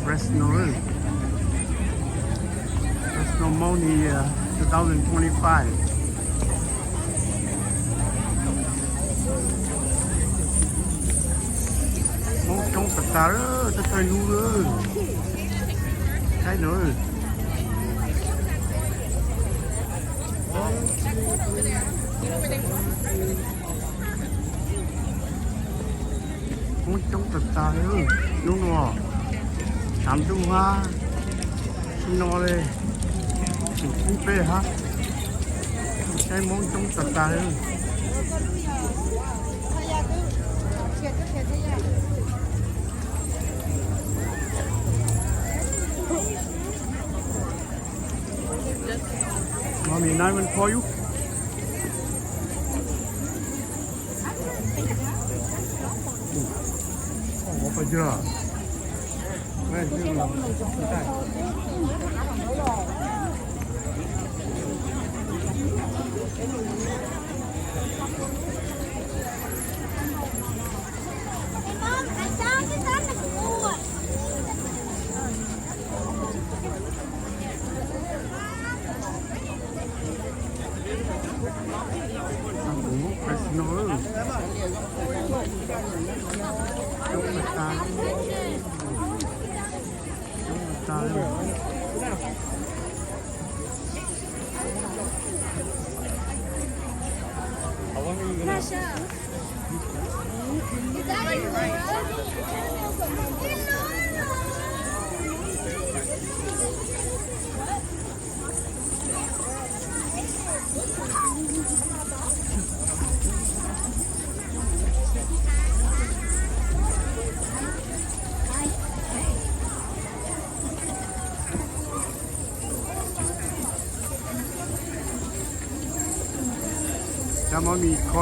Fresno, Fresno Money two thousand twenty-five. Hmoob coob tas tas, txog thaij hnub lawm. Saib na. Hmoob coob tas tas li hnub no, tshav ntuj hab, tsis no li, tseem kub peb hab. Saib Hmoob coob tas tas li. Mommy, nine one call you. Cov Mommy call